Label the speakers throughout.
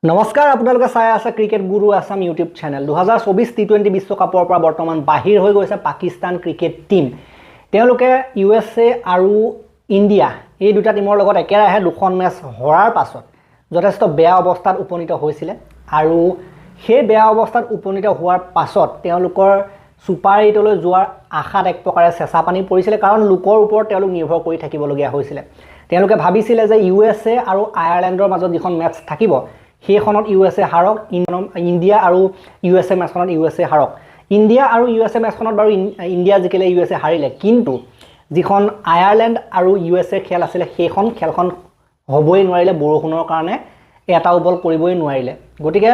Speaker 1: নমস্কাৰ, আপোনালোকে চাই আছে ক্ৰিকেট গুৰু আছাম ইউটিউব চেনেল। 2024 টি20 বিশ্বকাপৰ পৰা বৰ্তমান বাহিৰ হৈ গৈছে পাকিস্তান ক্ৰিকেট টীম। তেওঁলোকে ইউ.এছ.এ. আৰু ইণ্ডিয়া এই দুটা টীমৰ লগত একেৰাহে দুখন মেচ হৰাৰ পাছত যথেষ্ট বেয়া অৱস্থাত উপনীত হৈছিলে আৰু সেই বেয়া অৱস্থাত উপনীত হোৱাৰ পাছত তেওঁলোকৰ ছুপাৰ এইটলৈ যোৱাৰ আশাত এক প্ৰকাৰে চেঁচা পানী পৰিছিলে, কাৰণ লোকৰ ওপৰত তেওঁলোক নিৰ্ভৰ কৰি থাকিবলগীয়া হৈছিলে। তেওঁলোকে ভাবিছিলে যে ইউ.এছ.এ. আৰু আয়াৰলেণ্ডৰ মাজত যিখন মেচ থাকিব, সেইখনত ইউ.এছ.এ. হাৰক, ইণ্ডিয়া আৰু ইউ.এছ.এ. মেচখনত ইউ.এছ.এ. হাৰক। ইণ্ডিয়া আৰু ইউ.এছ.এ. মেচখনত বাৰু ইণ্ডিয়া জিকিলে, ইউ.এছ.এ. হাৰিলে, কিন্তু যিখন আয়াৰলেণ্ড আৰু ইউ.এছ.এ. খেল আছিলে, সেইখন খেলখন হ'বই নোৱাৰিলে। বৰষুণৰ কাৰণে এটাও বল কৰিবই নোৱাৰিলে। গতিকে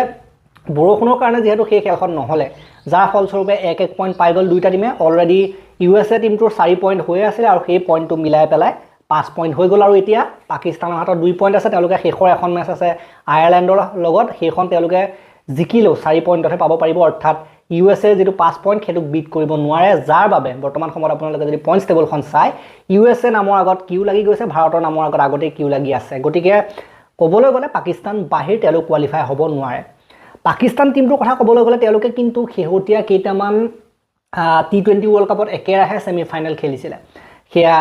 Speaker 1: বৰষুণৰ কাৰণে যিহেতু সেই খেলখন নহ'লে, যাৰ ফলস্বৰূপে এক এক পইণ্ট পাই গ'ল দুয়োটা টীমে। Already USA. টীমটোৰ 4 পইণ্ট হৈয়ে আছিলে আৰু সেই পইণ্টটো মিলাই পেলাই 5 পইণ্ট হৈ গ'ল। আৰু এতিয়া পাকিস্তানৰ হাতত 2 পইণ্ট আছে। তেওঁলোকে শেষৰ এখন মেচ আছে আয়াৰলেণ্ডৰ লগত, সেইখন তেওঁলোকে জিকিলেও 4 পইণ্টতহে পাব পাৰিব, অৰ্থাৎ ইউ.এছ.এ. যিটো 5 পইণ্ট, সেইটোক বিট কৰিব নোৱাৰে। যাৰ বাবে বৰ্তমান সময়ত আপোনালোকে যদি পইণ্টছ টেবুলখন চায়, ইউ.এছ.এ. নামৰ আগত কিউ লাগি গৈছে, ভাৰতৰ নামৰ আগত আগতেই কিউ লাগি আছে। গতিকে ক'বলৈ গ'লে পাকিস্তান বাহিৰ, তেওঁলোক কোৱালিফাই হ'ব নোৱাৰে। পাকিস্তান টীমটোৰ কথা ক'বলৈ গ'লে, তেওঁলোকে কিন্তু শেহতীয়া কেইটামান টি20 ৱৰ্ল্ড কাপত একেৰাহে ছেমি ফাইনেল খেলিছিলে। সেয়া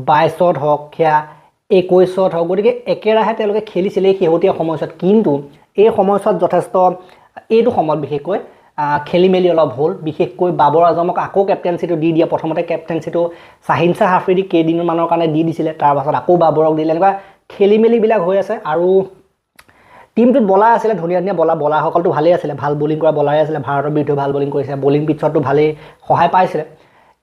Speaker 1: 22ত হওক, সেয়া 21ত হওক, গতিকে একেৰাহে তেওঁলোকে খেলিছিলে এই শেহতীয়া সময়ছোৱাত। কিন্তু এই সময়ছোৱাত যথেষ্ট, এইটো সময়ত বিশেষকৈ খেলি মেলি অলপ হ'ল। বিশেষকৈ বাবৰ আজমক আকৌ কেপ্টেঞ্চিটো দি দিয়ে। প্ৰথমতে কেপ্টেঞ্চিটো শ্বাহিন শ্বাহ আফ্ৰিদিক কেইদিনমানৰ কাৰণে দি দিছিলে, তাৰপাছত আকৌ বাবৰক দিলে। এনেকুৱা খেলি মেলিবিলাক হৈ আছে। আৰু টীমটোত বলাৰ আছিলে, ধুনীয়া ধুনীয়া বলাৰ। বলাৰসকলতো ভালেই আছিলে, ভাল বলিং কৰা বলাৰে আছিলে। ভাৰতৰ বিৰুদ্ধে ভাল বলিং কৰিছে, বলিং পিটছতো ভালেই সহায় পাইছিলে।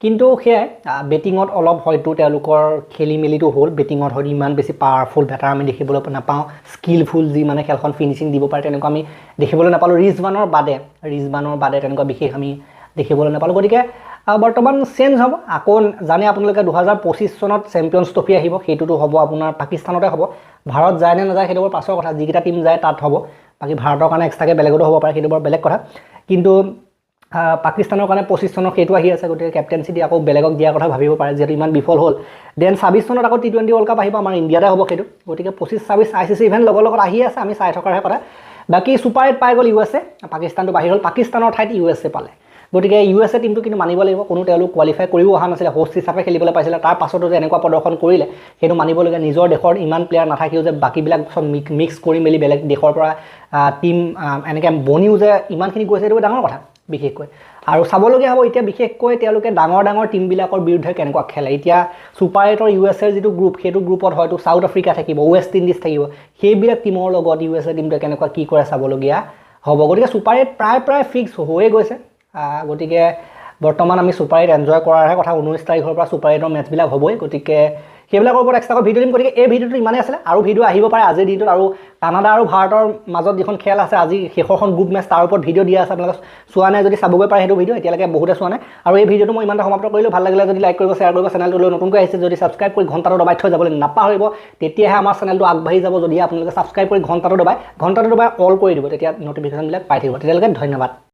Speaker 1: কিন্তু সেয়াই, বেটিঙত অলপ হয়তো তেওঁলোকৰ খেলি মেলিটো হ'ল। বেটিঙত হয়তো ইমান বেছি পাৱাৰফুল বেটাৰ আমি দেখিবলৈ নাপাওঁ, স্কিলফুল, যি মানে খেলখন ফিনিচিং দিব পাৰে, তেনেকুৱা আমি দেখিবলৈ নাপালোঁ। ৰিজৱানৰ বাদে তেনেকুৱা বিশেষ আমি দেখিবলৈ নাপালোঁ। গতিকে বৰ্তমান চেঞ্জ হ'ব আকৌ। জানে আপোনালোকে, 2025 চনত চেম্পিয়নছ ট্ৰফি আহিব। সেইটোতো হ'ব আপোনাৰ পাকিস্তানতে হ'ব। ভাৰত যায় নে নাযায়, সেইটো বৰ পাছৰ কথা। যিকেইটা টীম যায় তাত হ'ব। বাকী ভাৰতৰ কাৰণে এক্সট্ৰাকৈ বেলেগতো হ'ব পাৰে, সেইটো বৰ বেলেগ কথা। কিন্তু পাকিস্তানৰ কাৰণে 25 চনৰ সেইটো আহি আছে। গতিকে কেপ্টেঞ্চি দি আকৌ বেলেগক দিয়াৰ কথা ভাবিব পাৰে, যিহেতু ইমান বিফল হ'ল। Then 26 চনত আকৌ টি20 ৱৰ্ল্ড কাপ আহিব, আমাৰ ইণ্ডিয়াতে হ'ব সেইটো। গতিকে 25, 26 আই.চি.চি ইভেণ্ট লগৰ লগত আহি আছে, আমি চাই থকাৰহে কথা। বাকী ছুপাৰ এইট পাই গ'ল ইউ.এছ.এ., পাকিস্তানটো বাহিৰ হ'ল, পাকিস্তানৰ ঠাইত ইউ.এছ.এ. পালে। গতিকে ইউ.এছ.এ. টীমটো কিন্তু মানিব লাগিব, কোনো তেওঁলোক কোৱালিফাই কৰিও অহা নাছিলে, হোষ্ট হিচাপে খেলিবলৈ পাইছিলে। তাৰ পাছতো যে এনেকুৱা প্ৰদৰ্শন কৰিলে, সেইটো মানিবলগীয়া। নিজৰ দেশৰ ইমান প্লেয়াৰ নাথাকিও যে বাকীবিলাক চব মিক্স কৰি মেলি বেলেগ দেশৰ পৰা টীম এনেকৈ বনিও যে ইমানখিনি গৈছে, এইটো ডাঙৰ কথা বিশেষকৈ। আৰু চাবলগীয়া হ'ব এতিয়া বিশেষকৈ তেওঁলোকে ডাঙৰ ডাঙৰ টীমবিলাকৰ বিৰুদ্ধে কেনেকুৱা খেলে। এতিয়া ছুপাৰ এইটৰ ইউ.এছ.এৰ যিটো গ্ৰুপ, সেইটো গ্ৰুপত হয়তো চাউথ আফ্ৰিকা থাকিব, ৱেষ্ট ইণ্ডিজ থাকিব। সেইবিলাক টীমৰ লগত ইউ.এছ.এ. টীমটোৱে কেনেকুৱা কি কৰে, চাবলগীয়া হ'ব। গতিকে ছুপাৰ এইট প্ৰায় প্ৰায় ফিক্স হৈয়ে গৈছে। গতিকে বৰ্তমান আমি ছুপাৰ এইট এনজয় কৰাৰহে কথা। 19 তাৰিখৰ পৰা ছুপাৰ এইটৰ মেটচবিলাক হ'বই, গতিকে সেইবিলাকৰ ওপৰত এক্সট্ৰাকৈ ভিডিঅ' দিম। গতিকে এই ভিডিঅ'টো ইমানেই আছিলে। আৰু ভিডিঅ' আহিব পাৰে আজিৰ দিনটোত। আৰু কানাডা আৰু ভাৰতৰ মাজত যিখন খেল আছে আজি, শেষৰখন গ্ৰুপ মেচ, তাৰ ওপৰত ভিডিঅ' দিয়া আছে। আপোনালোকে চোৱা নাই যদি চাবগৈ পাৰে সেইটো ভিডিঅ', এতিয়ালৈকে বহুতে চোৱা নাই। আৰু এই ভিডিঅ'টো মই ইমানতে সমাপ্ত কৰিলোঁ। ভাল লাগিলে যদি লাইক কৰিব, শ্বেয়াৰ কৰিব। চেনেলটোলৈ নতুনকৈ আহিছে যদি ছাবস্ক্ৰাইব কৰি ঘণ্টাটো দবাই থৈ যাবলৈ নাপাহৰিব। তেতিয়াহে আমাৰ চেনেলটো আগবাঢ়ি যাব, যদিহে আপোনালোকে ছাবস্ক্ৰাইব কৰি ঘণ্টাটো দবাই অল কৰি দিব। তেতিয়া ন'টিফিকেশ্যনবিলাক পাই থাকিব। তেতিয়ালৈকে ধন্যবাদ।